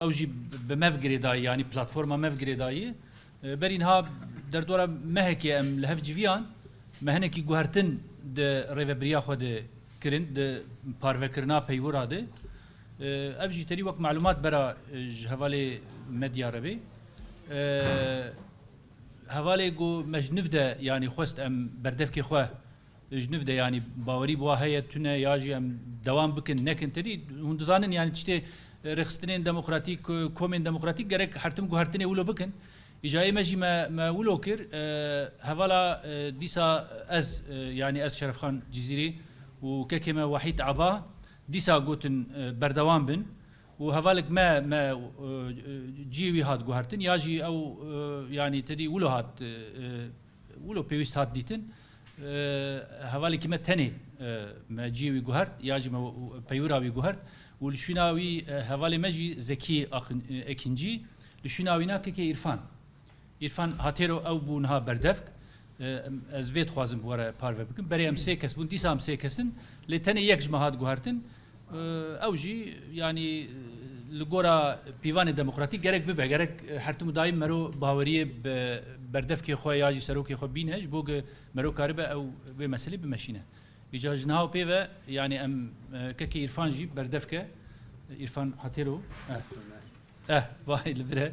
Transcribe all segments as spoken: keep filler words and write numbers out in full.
Ew jî bi me ve girêdayî, yanî platforma me ve girêdayî. E, berî niha derdora mehekê em li hev civiyan, me hinekî guhertin di rêvebiriya xwe de kirin, di parvekirina peywira de. E, ev jî tenî wek malûmat bera, e, ji hevalê medya re bê. E, hevalê ku me ji niv de, yanî xwest em berdevkê xwe ji niv de, yanî bawerî bi wa heye, tune, ya jî em dewam bikin, nekin, tedî hûn dizanin, yanî tiştê, e, rêxistinên demokratîk, e, komên demokratîk gerek her tim guhertinê wilo bikin. Îca yê me jî me, me wilo kir, e, hevala, e, dîsa ez, e, yanî ez Şerefxan Cizîrî û kekê me Wahîd Aba dîsa gotin, e, berdewam bin û hevalek me, me, e, e, ciyê wî hat guhertin, ya jî ew, e, yanî tedî wilo hat, e, e, wilo pêwîst hat dîtin. E, hevalekî me tenê, e, me ciyê wî guhert, ya jî me peywira wî guhert. Û li şûna wî, e, hevalê me jî Zekî Aqin-, e, Ekîncî, li şûna wîna kekê Îrfan. Îrfan Hatêro ew bû niha berdevk. E, em, ez vê dixwazim bi we re parve bikim. Berê em sê kes bûn, dîsa em sê kes in. Lê tenê yek ji me hat guhertin. Ew jî, yanî, li gora pîvanê demokratîk gerek bibe, gerek her tim û daîm mero baweriyê bi berdevkê xwe ya jî serokê xwe bîne, ji bo ku mero karibe ew vê meselê bimeşîne. Îca ji niha û pê ve, yanî em, e, kekê Îrfan jî berdevk e. Îrfan Hatêro. Eh. Eh, vay li vir e.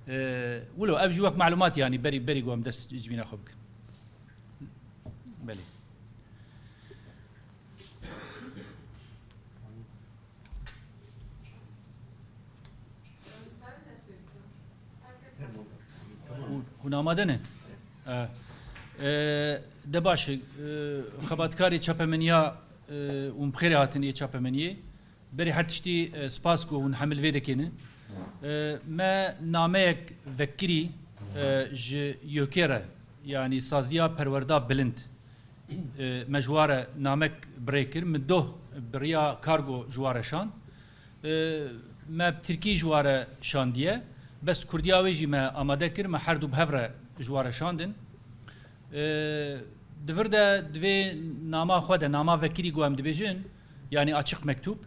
E, wilo, ev jî wek malûmat, yanî berî, berî ku em dest ji vîna xwe bikin. Belê. Hûn, hûn amade ne? E, e, de baş e, e, xebatkarê çapemeniya, e, hûn bi xêrê hatin ê çapemeniyê. Berî her tiştî, e, spas ku hûn hemil vê dekêne. E, me nameyek vekirî, e, ji YÖK'ê re, yanî Saziya Perwerda Bilind, e, me ji wa re namek bi rê kir. Min doh bi riya kargo ji wa re şand. E, me bi tirkî ji wa re şandiye. Bes kurdiya wê jî me amade kir, me her du bi hev re ji wa re şandin. E, di vir de di vê nama xwe de, nama vekirî ku em dibêjin, yanî açık mektup,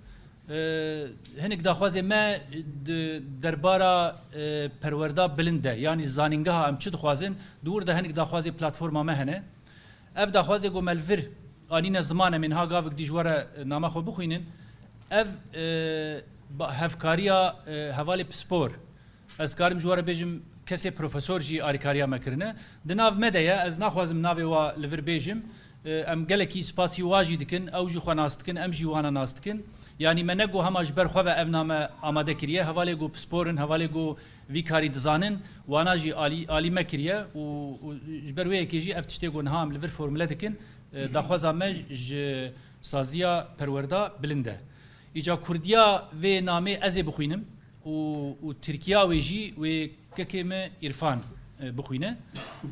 e, hinek daxwazê me di derbara, e, perwerda bilind de, yanî zanîngeha em çi dixwazin, di wir de hinek daxwazê platforma me hene. Ev daxwazê ku me li vir anîne ziman, em ê niha gavik dî ji we re, e, nama xwe bixwînin. Ev, e, ba-, hevkariya, e, hevalê pispor, ez dikarim ji we re bêjim, kesê profesor jî alîkariya me kirine. Di nav me de ye, ez naxwazim navê wa li vir bêjim. E, em gelekî spasî wa jî dikin, ew jî xwe nas dikin, em jî wana nas dikin. Yanî me ne ku hema ji ber xwe ve ev name amade kiriye, hevalê ku pispor in, hevalê ku vî karî dizanin, wana jî alî, alî me kiriye û, û ji ber wê yekê jî ev tiştê ku niha em li vir formule dikin, e, daxwaza me ji saziya perwerda bilind e. Îca kurdiya vê namê ez ê bixwînim û, û tirkiya wê jî wê kekê me Îrfan, e, bixwîne.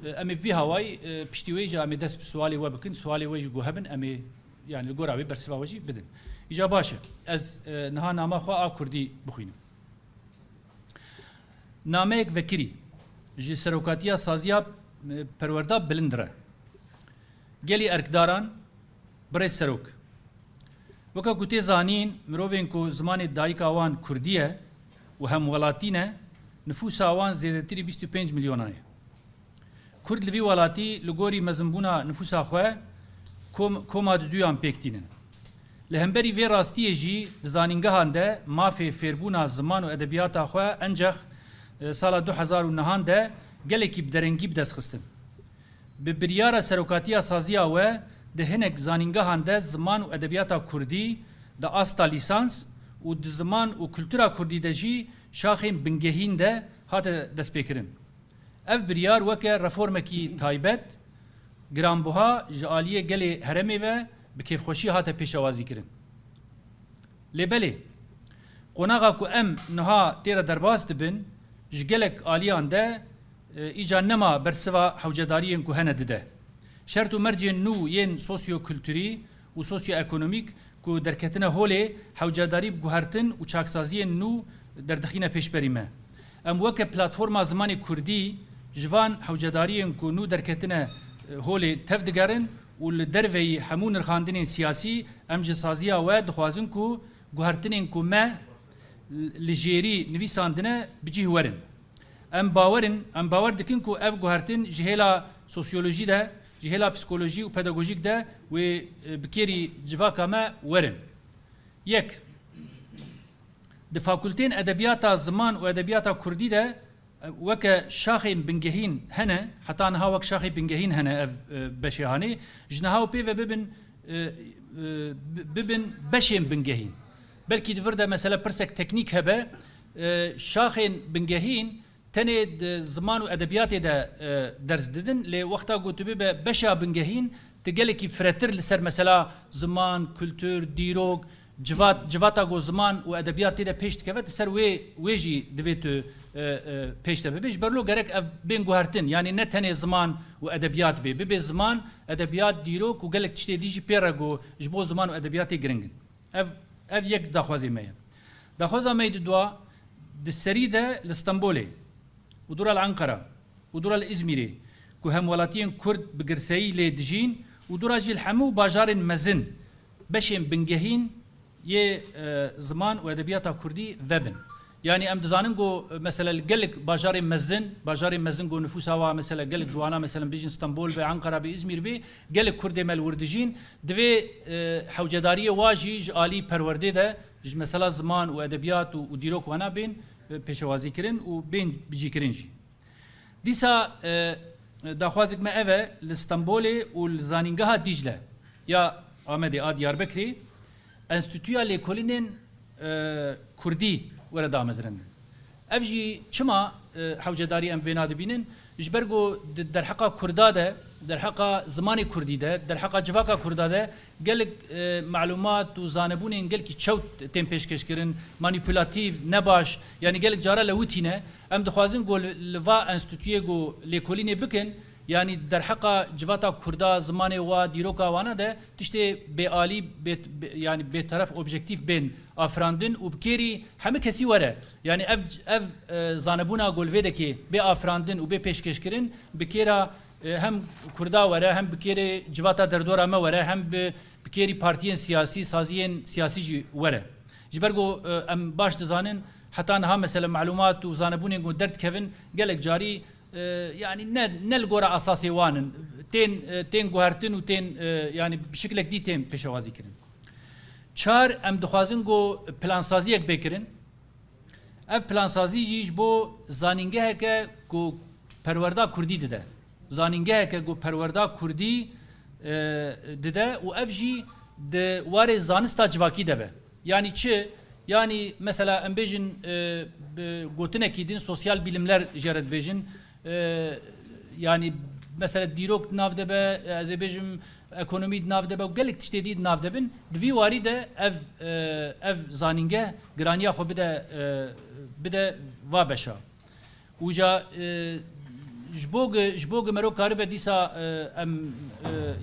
E, em ê vî hawayî, e, piştî wê jî em ê dest bi sualê we bikin. Sualê we jî ku hebin em ê, yani li gora wê bersiva we jî bidin. Îca baş e. Ez, e, niha nama xwe a kurdî bixwînim. Nameyek vekirî ji Serokatiya Saziya, e, Perwerda Bilind re. Gelî erkdaran, birêz Serok. Weke ku tê zanîn, mirovên ku zimanê dayika wan kurdî ye û hemwelatî ne, nifûsa wan zêdetirî bîst û pênc milyona ye. Kurd li vî welatî li gorî mezinbûna nifûsa xwe kom-, koma diduyan pêk tînin. Li hemberî vê rastiyê jî di zanîngehan de mafê fêrbûna ziman û edebiyata xwe encex, e, sala du hezar û nehan de gelekî bi derengî bi dest xistin. Bi biryara serokatiya saziya we di hinek zanîngehan de ziman û edebiyata kurdî di asta lîsans û di ziman û kultura kurdî de jî şaxên bingehîn de hate destpêkirin. Ev biryar weke reformekî taybet, giranbuha ji aliyê gelê herêmê ve bi kêfxweşî hate pêşewazîkirin. Lê belê, qonaxa ku em niha tê re derbas dibin, ji gelek aliyan de, e, îca nema bersiva hewcedariyên ku hene dide. Şert û mercên nû yên sosyokulturî û sosyoekonomîk ku derketine holê, hewcedarî bi guhertin û çaksaziyên nû derdixîne pêşberî me. Em weke platforma zimanê kurdî ji van hewcedariyên ku nû derketine, e, holê tev digerin û li derveyî hemû nirxandinên siyasî em ji saziya we dixwazin ku guhertinên ku me li jêrî nivîsandine bi cih werin. Em bawer in, em bawer dikin ku ev guhertin ji hêla sosyolojî de, ji hêla psîkolojî û pedagojîk de wê, e, bi kêrî civaka me werin. Yek, di fakultên edebiyata ziman û edebiyata kurdî de, e, weke şaxên bingehîn hene, heta niha wek şaxê bingehîn hene ev, e, beşê hanê, ji niha û pê ve bibin, e, e, bi-, bibin beşên bingehîn. Belkî di vir de mesele pirsek teknîk hebe, e, şaxên bingehîn tenê di ziman û edebiyatê de, e, ders didin, lê wexta ku tu bibe beşa bingehîn, tu gelekî firetir li ser mesela ziman, kultur, dîrok, civat, civata ku ziman û edebiyat tê de pêş dikeve, tu ser wê, wê jî divê tu, e, e, pêş de bibê. Ji ber lo gerek ev bên guhertin, yanî ne tenê ziman û edebiyat bê, bibe ziman, edebiyat, dîrok û gelek tiştê dî jî pê re ku ji bo ziman û edebiyatê giring in. Ev, ev yek daxwazê me ye. Daxwaza me yê di dua, di serî de li Stenbolê û dûra li Enqera û dûra li Îzmîrê ku hemwelatiyên Kurd bi girseyî lê dijîn û dûra jî li hemû bajarên mezin beşên bingehîn yê, e, ziman û edebiyata Kurdî vebin. Yanî em dizanin ku, e, mesela li gelek bajarên mezin, bajarên mezin ku nifûsa wa mesela gelek ji wana mesela bijin Stenbol be, Enqera be, Îzmîr be, gelek Kurdê me li wir dijîn. Divê, e, hewcedariyê wa jî ji alî perwerdê de, ji mesela ziman û edebiyat û, û dîrok wana bên, e, pêşewazîkirin û bên bicîkirin jî. Dîsa, e, daxwazek me ev e, li Stenbolê û li Zanîngeha Dîcle ya Amedê a Diyarbekirê, Enstîtuya Lêkolînên, e, Kurdî were damezrandin. Ev jî çima, e, hewcedarî em vêna dibînin? Ji ber ku di derheqa Kurda de, derheqa zimanê Kurdî de, derheqa civaka Kurda de gelek, e, malûmat û zanebûnên gelkî çewt tên pêşkêşkirin, manîpulatîf, nebaş, yanî gelek cara lewitîne. Em dixwazin ku li, li va enstîtuyê ku lêkolînê bikin, yanî derheqa civata Kurda, zimanê wa, dîroka wana de tiştê bêalî, bê, bê, yanî bêteref, objektîf bên afirandin û bi kêrî hemî kesî were. Yanî ev, ev, e, zanebûna ku li vê dekê bê afirandin û bê pêşkêşkirin, bi kêra, e, hem Kurda were, hem bi kêrê civata derdora me were, hem bi, bi kêrî partiyên siyasî, saziyên siyasî jî were. Ji ber ku, e, em baş dizanin, heta niha mesele malûmat û zanebûnên ku derdikevin, gelek carî, e, yanî ne, ne li gora esasê wan in. Tên, e, tên guhertin û tên, e, yanî bi şiklek dî tên pêşewazî kirin. Çar, em dixwazin ku plansaziyek bê kirin. Ev plansazî jî ji bo zanîngeheke ku perwerda kurdî dide. Zanîngeheke ku perwerda kurdî, e, dide û ev jî di warê zanista civakî de be. Yanî çi? Yanî mesela em bêjin, e, bi gotinekî din sosyal bilimler jê re dibêjin. E, yanî mesela dîrok di nav de be, ez ê bêjim ekonomî di nav de be û gelek tiştê dî di nav de bin. Di vî warî de ev, e, ev zanîngeh giraniya xwe bide, e, bide va beşa. Û ca, e, ji bo gi, ji bo gi mero karibe dîsa, e, em, e,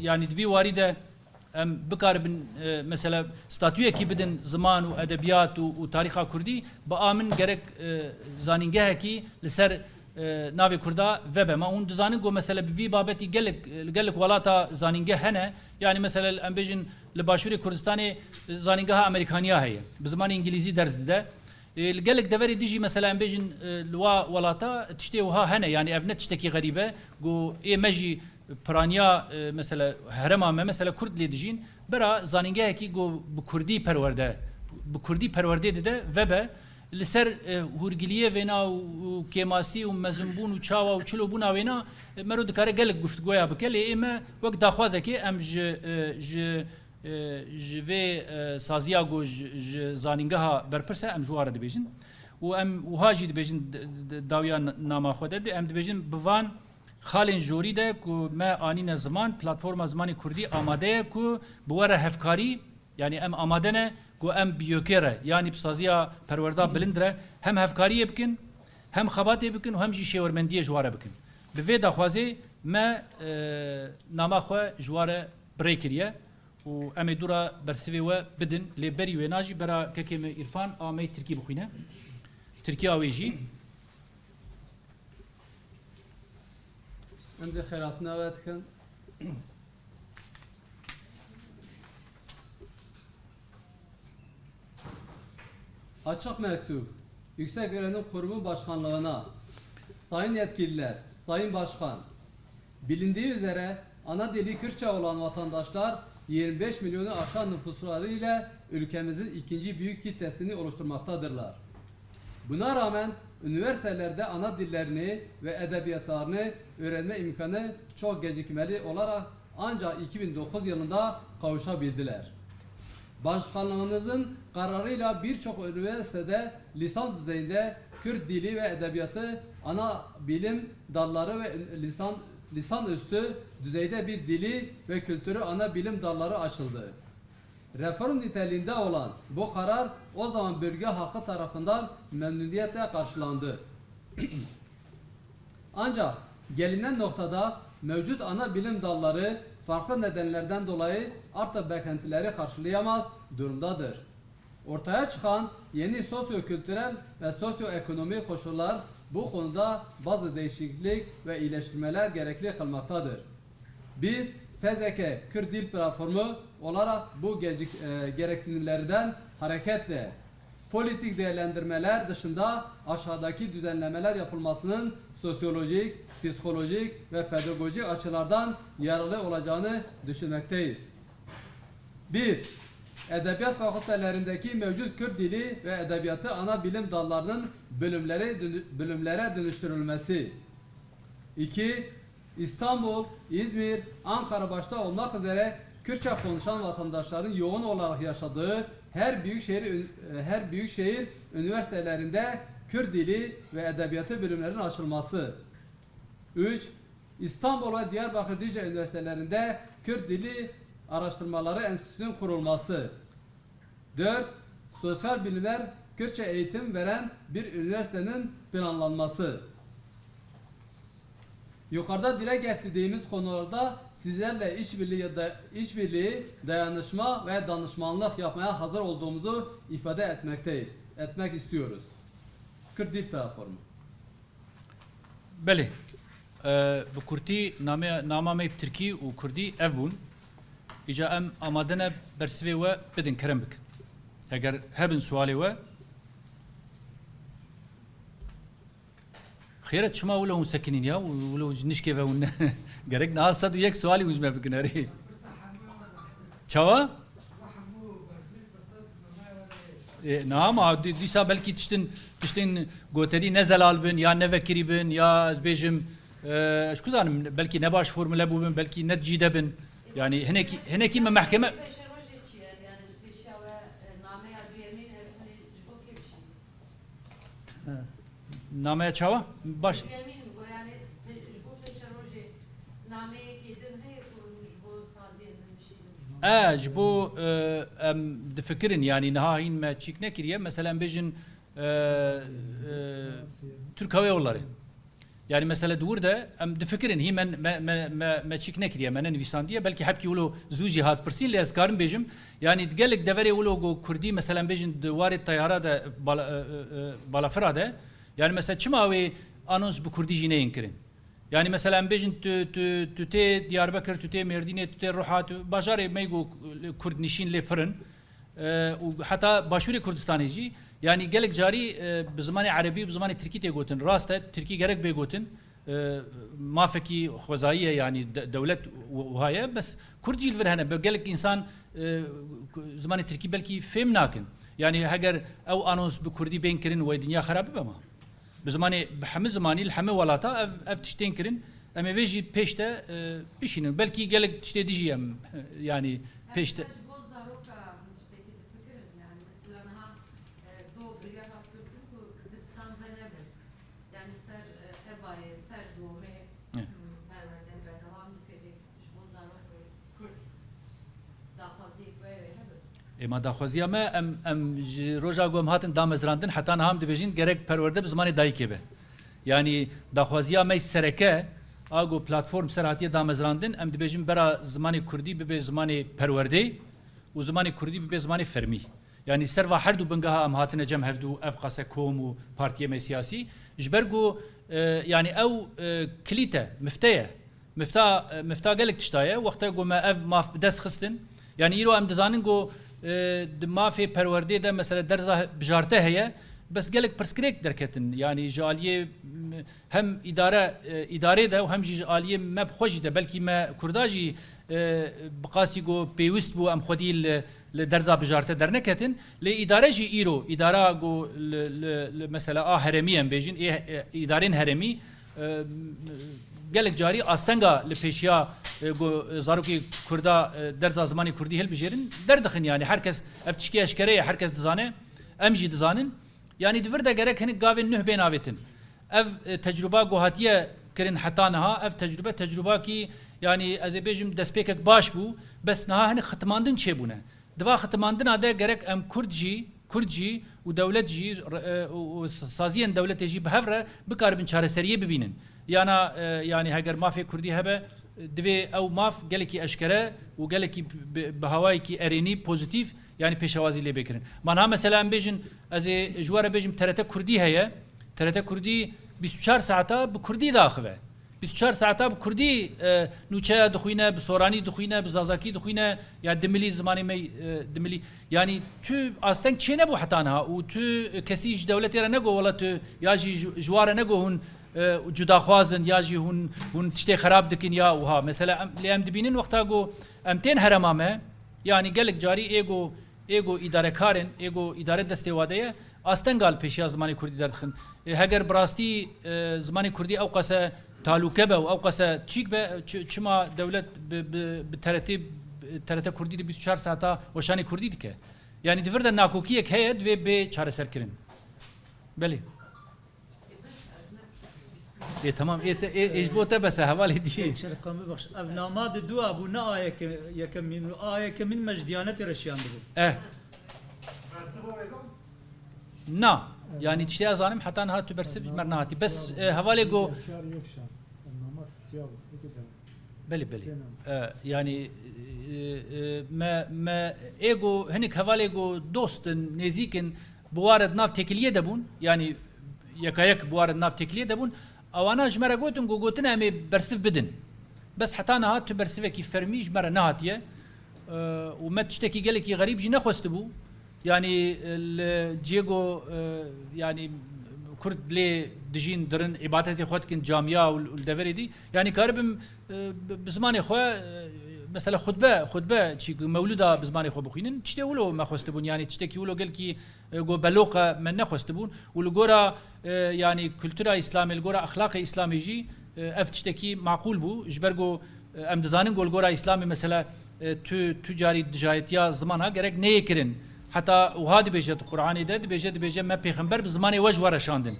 yanî di vî warî de em bikaribin, e, mesela statuyekî bidin ziman û edebiyat û, û tarîxa kurdî, bi a min gerek, e, zanîngehekî li ser, e, navê kurda vebe. Ma hûn dizanin ku mesela bi vî babetî gelek, li gelek welata zanîngeh hene. Yanî mesela em bêjin li Başûrê Kurdistanê zanîngeha Amerîkaniya heye. Bi zimanê îngilîzî ders dide. E, li gelek deverê dijî mesela em bêjin, e, li wa welata tiştê wiha hene, yanî ev ne tiştekî xerîb e, ku ê me jî piraniya, e, mesela herêma me, mesela Kurd lê dijîn, bira zanîngehekî ku bi Kurdî perwerde, bi Kurdî perwerdê dide, vebe, li ser, e, hûrgiliyê vêna û, û kêmasî û mezinbûn û çawa û çilobûna wêna, e, mero dikare gelek guftgoya bike, lê ê me wek daxwazekê em ji, e, ji e, ji vê, e, saziya ku ji, ji zanîngeha berpirs e, em ji wan re dibêjin. Û em wiha jî dibêjin, d-, d-, dawiya n-, nama xwe de, em dibêjin bi van xalên jorî de ku me anîne ziman, platforma zimanê kurdî amade ye ku bi we re hevkarî, yanî em amade ne ku em bi YÖKê re, yanî bi saziya perwerda bilind re hem hevkariyê bikin, hem xebatê bikin û hem jî şêwermendiyê ji wan re bikin. Bi vê daxwazê me, e, nama xwe ji wan re bi rê kiriye. Û em ê dûra bersivê we bidin, lê berî wêna jî bera kekê me Îrfan a me yê tirkî bixwîne. Tirkiya wê jî. Em dê xêratina we dikin. Açık mektup. Yüksek Öğrenim Kurumu Başkanlığına. Sayın yetkililer, Sayın Başkan, bilindiği üzere ana dili Kürtçe olan vatandaşlar yirmi beş milyonu aşan nüfusları ile ülkemizin ikinci büyük kitlesini oluşturmaktadırlar. Buna rağmen üniversitelerde ana dillerini ve edebiyatlarını öğrenme imkanı çok gecikmeli olarak ancak iki bin dokuz yılında kavuşabildiler. Başkanlığınızın kararıyla birçok üniversitede lisans düzeyinde Kürt dili ve edebiyatı ana bilim dalları ve lisan, lisan üstü düzeyde bir dili ve kültürü ana bilim dalları açıldı. Reform niteliğinde olan bu karar o zaman bölge halkı tarafından memnuniyetle karşılandı. Ancak gelinen noktada mevcut ana bilim dalları farklı nedenlerden dolayı artık beklentileri karşılayamaz durumdadır. Ortaya çıkan yeni sosyokültürel ve sosyoekonomik koşullar bu konuda bazı değişiklik ve iyileştirmeler gerekli kılmaktadır. Biz F Z K Kürt Dil Platformu olarak bu gecik-, e, gereksinimlerden hareketle politik değerlendirmeler dışında aşağıdaki düzenlemeler yapılmasının sosyolojik, psikolojik ve pedagojik açılardan yararlı olacağını düşünmekteyiz. Bir, Edebiyat fakültelerindeki mevcut Kürt dili ve edebiyatı ana bilim dallarının bölümleri dönü-, bölümlere dönüştürülmesi. İki, İstanbul, İzmir, Ankara başta olmak üzere Kürtçe konuşan vatandaşların yoğun olarak yaşadığı her büyükşehir ün-, her büyükşehir üniversitelerinde Kürt dili ve edebiyatı bölümlerinin açılması. Üç, İstanbul ve Diyarbakır Dicle Üniversitelerinde Kürt Dili Araştırmaları Enstitüsü'nün kurulması. Dört, Sosyal bilimler Kürtçe eğitim veren bir üniversitenin planlanması. Yukarıda dile getirdiğimiz konularda sizlerle işbirliği, da, işbirliği, dayanışma ve danışmanlık yapmaya hazır olduğumuzu ifade etmekteyiz, etmek istiyoruz. Kürt Dil Platformu. Belê. E, bi kurtî name, nama me bi tirkî û kurdî ev bûn. Îca em amade ne bersivê we bidin, kerem bikin. Heger hebin sualê we. Xêret, çima wilo hûn sekinîn ya? Wilo ji nişkê ve hûn ne? Gerek niha sed û yek sualî hûn ji me bikin erê. Çawa? E, na, ama dî-, dîsa belkî tiştin, tiştin goterî ne zelal bin, ya ne vekirî bin, ya ez bêjim, e, ez ku zanim, belkî ne baş formule bûbin, belkî ne cîde bin. Yani hinekî, hinekî me mehkeme Pêşerojê çi ye? Yani pêşiya we, e, nameya duyemîn ev hûn ê ji bo kê bişînin? Nameya çawa? Baş. Duyemîn, go yani pe-, ji bo pêşerojê nameyekê din heye ku hûn ji bo saziyên din bişînin? E, ji bo, e, em difikirin, yani niha hîn me çîk nekiriye. Mesela em bêjin, e, e, Türk Hava Yolları. Yani mesela di wir de em difikirin, hî me, me, me, me, me çîk nekiriye, me nenivîsandiye. Belkî hebkî wilo zû jî hat pirsîn, lê ez dikarim bêjim. Yani gelek deverê wilo go kurdî, mesela em bêjin di warê teyara de, bala-, e, e, e, balafira de, yani mesela çima wê anons bi kurdî jî neyên kirin? Yani mesela em bêjin tu, tu, tu tê Diyarbekir, tu tê Mêrdînê, tu tê Ruha, tu bajarê me go kurdnişîn lê pir in. E, û heta Başûrê Kurdistanê jî, yani gelek carî, e, bi zimanê erebî û bi zimanê tirkî tê gotin. Rast e, tirkî gerek bê gotin. E, mafekî xwezayî ye, yani de-, dewlet wi-, wiha ye. Bes kurd jî li vir hene. Be-, gelek însan, e, ku-, zimanê tirkî belkî fêm nakin. Yani heger ew anons bi kurdî bên kirin, wê dinya xerab bibe ma. Bi zimanê, bi hemî zimanî li hemî welata ev, ev tiştên kirin. Em ê vê jî pêş de, e, bişînin. Belkî gelek tiştê dî jî em, yani pêş de. Ji bo zaroka hûn tiştekî difikirin, yani mesela niha, e, do biriya hat girtin ku Kurdistan venebe. Yani ser, e, ebayê, ser ziwamê, Hı. Perwerde berdewam dike, lê ji bo zarokê Kurd daxwaziyek we hebe? Ê, ma daxwaziya me, em, em ji roja ku em hatin damezrandin, heta niha em dibêjin gerek perwerde bi zimanê dayikê be. Yani daxwaziya me sereke, a ku platform ser hatiye damezrandin, em dibêjin bera zimanê kurdî bibe zimanê perwerdê û zimanê kurdî bibe zimanê fermî. Yani ser va her du bingeha em hatine cem hevdu, ev qase kom û partiyê me siyasî. Ji ber ku, e, yani ew, e, kilît e, mifte ye. Mifta, e, mifta gelek tişta ye. Wexta ku me ev maf bi dest xistin, yani îro em dizanin ku E, di mafê perwerdê de mesela derza bijarte heye, bes gelek pirsgirêk derketin. Yanî ji aliyê, m, hem îdare, e, îdarê de û hem jî ji aliyê me bi xwe jî de, belkî me Kurda jî, e, bi qasî ku pêwist bû em xwedî li, li derza bijarte derneketin. Lê îdare jî îro, îdara ku li, li, li mesela a herêmî em bêjin, ê, e, îdarên herêmî, e, gelek carî astenga li pêşiya, e, ku zarokê Kurda, e, derza zimanê Kurdî hilbijêrin, derdixin. Yanî her kes, ev tişkî eşkere ye, her kes dizane, em jî dizanin. Yanî di vir de gerek hinek gavên nuh bên avêtin. Ev, e, tecrûba ku hatiye kirin heta niha, ev tecrûbe, tecrûbakî, yanî ez ê bêjim destpêkek baş bû, bes niha hinek xitimandin çêbûne. Di va xitimandina de gerek em Kurd jî, Kurd jî û dewlet jî, e, û, û saziyên dewletê jî bi hev re bikaribin çareseriyê bibînin. Yana, e, yanî heger mafê Kurdî hebe, divê ew maf gelekî eşkere û gelekî bi, bi hawayekî erênî, pozîtîf, yanî pêşewazî lê bê kirin. Ma niha mesela em bêjin, ez ê ji we re bêjim T R T Kurdî heye. T R T Kurdî bîst û çar saeta bi Kurdî diaxive. Bîst û çar saeta bi Kurdî, e, nûçeya dixwîne, bi Soranî dixwîne, bi Zazakî dixwîne, ya dimilî zimanê me, e, dimilî. Yanî tu asteng çênebû heta niha û tu kesî ji dewletê re nego, wela tu ya jî ji, ji wa re nego hûn, e, cudaxwaz in ya jî hûn, hûn tiştê xerab dikin ya wiha. Mesela em, lê em dibînin wexta ku em tên herêma me, yanî gelek carî ê ku, ê ku îdarekarên, ê ku îdare destê wa de ye, astenga li pêşiya zimanê Kurdî derdixin. E, heger bi rastî, e, zimanê Kurdî ew qese talûke be û ew qese çîk be, çi-, çima dewlet bi, bi, bi T R T, T R T Kurdî de bîst û çar saeta weşanê Kurdî dike? Yanî di vir de nakokiyek heye, divê bê çareserkirin. Belê. Ê, temam, ê, te, ê, ê, ji bo te bes e, hevalê dî. Şeref kan bibexş. Ev nama di dua bû, ne ayeke yekemîn û ayeke min me ji Diyanetê re şiyandibû. Eh. Na, yanî tiştê ez zanim heta niha tu bersiv ji me re nehatî. Bes, e, hevalê go- Belê, belê. E, yanî, e, e, me, me ê go hinik hevalê go dost in, nêzîk in, bi wa re di nav têkiliyê de bûn, yanî yekayek bi wa re di nav têkiliyê de bûn, ewana ji me re gotin ku gotin em ê bersiv bidin. Bes heta niha tu bersivekî fermî ji me re nehatiye. E, û me tiştekî gelekî xerîb jî nexwestibû. Yanî, e, li cihê ku, e, yanî Kurd lê dijîn, dirin, îbadetê xwe dikin, camiya û, û li deverê dî. Yanî karibim, e, bi, bi zimanê xwe, e, mesela xutbe, xutbe çî ku mewlûda bi zimanê xwe bixwînin. Tiştê wilo me xwestibûn. Yanî tiştekî wilo gelkî, e, ku beloq e me nexwestibûn. Û li gora, e, yanî kultura Îslamê, li gora exlaqê Îslamê jî, e, ev tiştekî maqûl bû. Ji ber ku Em dizanin ku li gora Îslamê mesela, e, tu, tu carî dijayetiya ziman ha gerek neyê kirin. Heta wiha dibêje di Qur'anê de, dibêje, dibêje, me pêxember bi zimanê we ji we re şandin.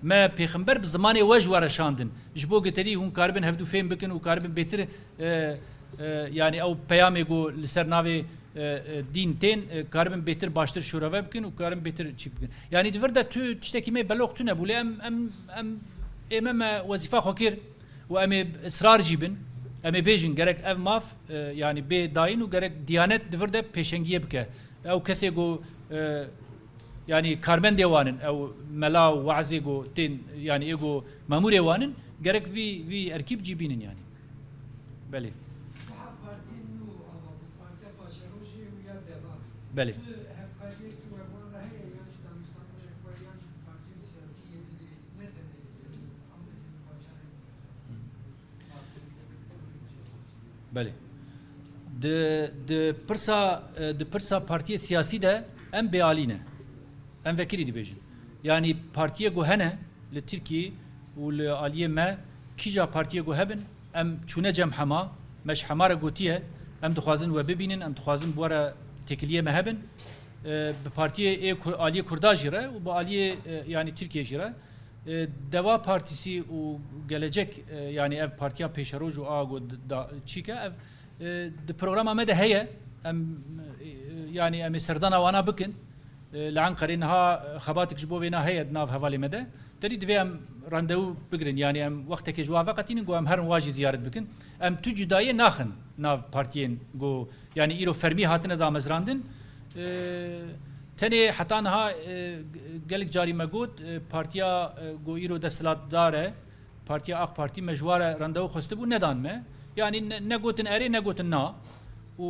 Me pêxember bi zimanê we ji we re şandin. Ji bo ku tedî hûn karibin hevdû fêm bikin û karibin bêtir, e, e, yanî ew peyamê ku li ser navê, e, e, dîn tên, e, karibin bêtir baştir şûrove bikin û karibin bêtir çîk bikin. Yanî di vir de tu tiştekî me beloq tune bû, lê em, em, em, ê me, me wezîfa xwe kir. Û em ê israr jî bin, em ê bêjin gerek ev maf, e, yanî bê dayîn û gerek Diyanet di vir de pêşengiyê bike. Ew kesê ku, e, yanî karmendê wan in, ew mela û weizê ku tên, yanî ê ku memûrê wan in, gerek vî, vî erkî bi cî bînin yanî. Belê. Belê. Belê. Di, di pirsa, e, di pirsa partiyê siyasî de em bêalî ne. Em vekirî dibêjin. Yanî partiyê ku hene li Tirkiyê û li aliyê me, kîja partiyê ku hebin, em çûne cem hema, me ji hema re gotiye, em dixwazin we bibînin, em dixwazin bi we re têkiliyê me hebin. E, bi partiyê ê Kur-, aliyê Kurda jî re û bi aliyê, e, yanî Tirkiyê jî re. E, Deva Partisi û Gelecek, e, yanî ev partiya pêşeroj û a ku d-, da, çîke, ev, e, di programa me de heye. Em, e, yanî em ê serdana wana bikin. E, li Enqerê niha xebatik ji bo vêna heye di nav hevalê me de. Terî divê em randewu bigirin, yanî em wextekê ji wa veqetînin ku em herin wa jî ziyaret bikin. Em tu cudayê naxin nav partiyên ku Yanî îro fermî hatine damezrandin. E, tenê heta niha, e, gelek carî me got, e, partiya, e, ku îro desthilatdar e, partiya AK Partî me ji wa re randewu xwestibû, nedan me. Yanî ne, ne gotin erê, ne gotin na. û,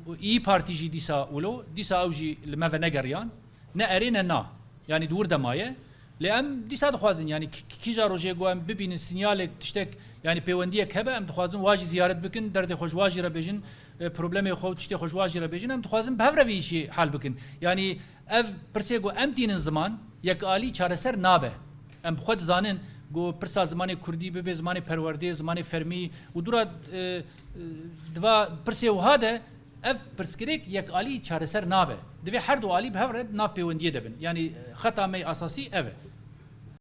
û İYİ Partî jî dîsa wilo, dîsa ew jî li me venegeriyan. Ne erê ne na. Yanî di wir de maye. Lê em dîsa dixwazin, yanî k-, k-, kîja rojê ku em bibînin sinyalek, tiştek, yanî pêwendiyek hebe, em dixwazin wa jî ziyaret bikin, derdê xwe ji wa jî re bêjin, e, problemê xwe û tiştê xwe ji wa jî re bêjin, em dixwazin bi hev re vî îşê hel bikin. Yanî ev pirsê ku em tînin ziman, yekalî çareser nabe. Em bi xwe dizanin ku pirsa zimanê kurdî bibe zimanê perwerdê, zimanê fermî û dûra, e, e, diva pirsê wiha de ev pirsgirêk yekalî çareser nabe. Divê her du alî bi hev re di nav pêwendiyê de bin. Yanî, e, xeta me yê esasî ev e.